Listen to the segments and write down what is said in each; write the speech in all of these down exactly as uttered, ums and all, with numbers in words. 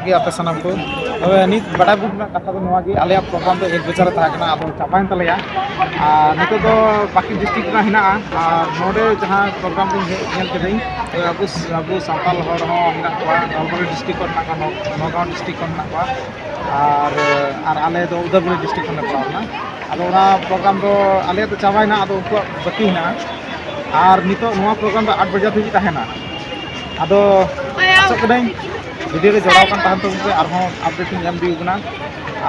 ᱜᱮ ᱟᱯᱮ ᱥᱟᱱᱟᱢ ᱠᱚ᱾ ᱛᱚᱵᱮ ᱱᱤᱛ ᱵᱟᱰᱟᱭ ᱵᱩᱡᱽ ᱨᱮᱱᱟᱜ ᱠᱟᱛᱷᱟ ᱫᱚ ᱱᱚᱣᱟ ᱜᱮ, ᱟᱞᱮᱭᱟᱜ ᱯᱨᱳᱜᱨᱟᱢ ᱫᱚ ᱮᱠ ᱵᱟᱡᱮ ᱨᱮ ᱛᱟᱦᱮᱸ ᱠᱟᱱᱟ, ᱟᱫᱚ ᱪᱟᱵᱟᱭᱮᱱ ᱛᱟᱞᱮᱭᱟ᱾ ᱟᱨ ᱱᱤᱛᱚᱜ ᱫᱚ ᱵᱟᱹᱠᱤ ᱰᱤᱥᱴᱨᱤᱠᱴ ᱨᱮᱱᱟᱜ ᱦᱮᱱᱟᱜᱼᱟ᱾ ᱟᱨ ᱱᱚᱰᱮ ᱡᱟᱦᱟᱸ ᱯᱨᱳᱜᱨᱟᱢ ᱨᱤᱧ ᱦᱮᱡ ᱧᱮᱞ ᱠᱮᱫᱟᱹᱧ, ᱛᱚᱵᱮ ᱟᱵᱚ, ᱟᱵᱚ ᱥᱟᱱᱛᱟᱲ ᱦᱚᱲ ᱦᱚᱸ ᱢᱮᱱᱟᱜ ᱠᱚᱣᱟ, ᱱᱚᱞᱵᱟᱨᱤ ᱰᱤᱥᱴᱨᱤᱠᱴ ᱠᱷᱚᱱ ᱢᱮᱱᱟᱜ ᱠᱚᱣᱟ, ᱱᱚᱜ-, ᱱᱚᱜᱟᱸᱣ ᱰᱤᱥᱴᱨᱤᱠᱴ ᱠᱷᱚᱱ ᱢᱮᱱᱟᱜ ᱠᱚᱣᱟ, ᱟᱨ, ᱟᱨ ᱟᱞᱮ ᱫᱚ ᱩᱫᱟᱞᱜᱩᱲᱤ ᱰᱤᱥᱴᱨᱤᱠᱴ ᱠᱷᱚᱱ ᱞᱮ ᱯᱟᱲᱟᱣ ᱞᱮᱱᱟ᱾ ᱟᱫᱚ ᱚᱱᱟ ᱯᱨᱳᱜᱨᱟᱢ ᱫᱚ ᱟᱞᱮᱭᱟᱜ ᱫᱚ ᱪᱟᱵᱟᱭᱮᱱᱟ, ᱟᱫᱚ ᱩᱱᱠᱩᱣᱟᱜ ᱵᱟᱹᱠᱤ ᱦᱮᱱᱟᱜᱼᱟ᱾ ᱟᱨ ᱱᱤᱛᱚᱜ ᱱᱚᱣᱟ ᱯᱨᱳᱜᱨᱟᱢ ᱫᱚ ᱟᱴ ᱵᱟᱡᱮ ᱫᱷᱟᱹᱵᱤᱡ ᱛᱟᱦᱮᱱᱟ᱾ ᱟᱫᱚ ᱟᱥᱚᱜ ᱠᱟᱹᱱᱟᱹᱧ ᱵᱷᱤᱰᱤᱭᱳ ᱨᱮ ᱡᱚᱲᱟᱣ ᱠᱟᱱ ᱛᱟᱦᱮᱱ ᱛᱟᱵᱚᱱ ᱯᱮ, ᱟᱨᱦᱚᱸ ᱟᱯᱰᱮᱴ ᱤᱧ ᱮᱢ ᱤᱫᱤ ᱠᱟᱱᱟ᱾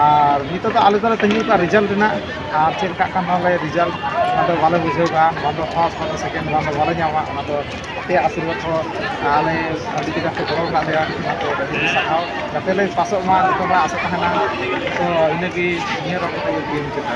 ᱟᱨ ᱱᱤᱛᱚᱜ ᱫᱚ ᱟᱞᱮ ᱫᱚᱞᱮ ᱛᱟᱺᱜᱤ ᱠᱟᱜᱼᱟ ᱨᱮᱡᱟᱞᱴ ᱨᱮᱱᱟᱜ, ᱟᱨ ᱪᱮᱫ ᱞᱮᱠᱟᱜ ᱠᱟᱱ ᱛᱟᱞᱮ ᱨᱮᱡᱟᱞᱴ, ᱚᱱᱟ ᱫᱚ ᱵᱟᱞᱮ ᱵᱩᱡᱷᱟᱹᱣ ᱠᱟᱜᱼᱟ, ᱵᱟᱝ ᱫᱚ ᱯᱷᱟᱥᱴ, ᱵᱟᱝ ᱫᱚ ᱥᱮᱠᱮᱱᱰ, ᱵᱟᱝ ᱫᱚ ᱵᱟᱞᱮ ᱧᱟᱢᱟ᱾ ᱚᱱᱟ ᱫᱚ ᱟᱯᱮᱭᱟᱜ ᱟᱥᱤᱨᱵᱟᱫᱽ ᱦᱚᱸ ᱟᱞᱮ ᱟᱹᱰᱤ ᱠᱟᱡᱟᱠ ᱯᱮ ᱜᱚᱲᱚ ᱟᱠᱟᱫ ᱞᱮᱭᱟ, ᱚᱱᱟ ᱠᱚ ᱟᱹᱰᱤ ᱟᱹᱰᱤ ᱥᱟᱨᱦᱟᱣ᱾ ᱡᱟᱛᱮ ᱞᱮ ᱯᱟᱥᱚᱜ ᱢᱟ, ᱡᱚᱛᱚ ᱦᱚᱲᱟᱜ ᱟᱥᱟ ᱛᱟᱦᱮᱱᱟ᱾ ᱛᱚ ᱤᱱᱟᱹᱜᱮ ᱱᱤᱭᱟᱹ ᱨᱚᱲ ᱠᱟᱛᱮ ᱜᱮ ᱢᱩᱪᱟᱹᱫᱟ᱾